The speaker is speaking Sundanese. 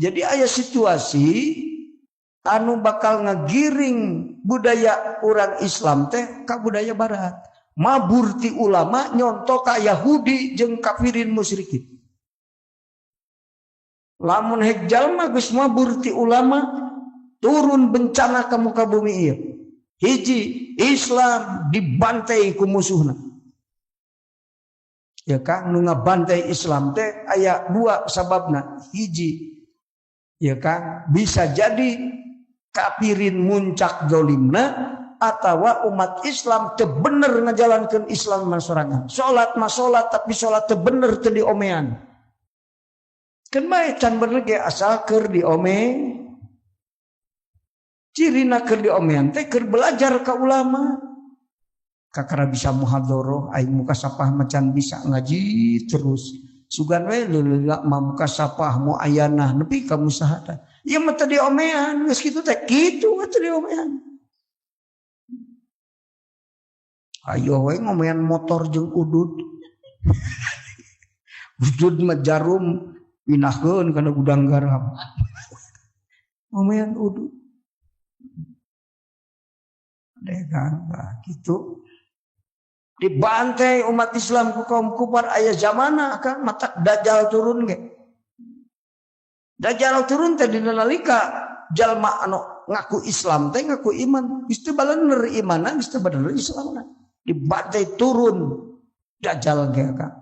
Jadi aya situasi anu bakal ngagiring budaya orang Islam teh ka budaya barat. Mabur ti ulama nyonto ka Yahudi jeung kafirin musyrikin. Lamun hek jalma geus mabur ti ulama turun bencana ka muka bumi ieu. Hiji Islam dibantai ku musuhna. Ya Kang, nu ngabantai Islam teh aya dua sababna. Hiji, ya Kang, bisa jadi kafirin muncak dolimna atawa umat Islam teu bener ngajalankeun Islam sorangan. Salat mah salat tapi salat teu bener teu diomean. Keun bae can bener ge asal keur diome. Cirina keur diomean teh keur belajar ka ulama. Kakara bisa muhadharah aing muka sapah macan bisa ngaji terus. Sugan we leuleula mah muka sapah muayanah nepi ka musahada. Ieu mah teu diomean geus kitu teh kitu mah teu diomean. Ayo we ngomean motor jeung udud. Udud mah jarum pinahkeun kana gudang garam. Ngomean udud. Degan bah kitu. Dibantai umat Islam ku kaum kufar aya zamana kan matak dajjal turun ge. Dajjal turun teh dina nalika jalma anu ngaku Islam teh ngaku iman, geus teu balener imanna, geus teu bener Islamna. Dibantai turun dajjal ge kan.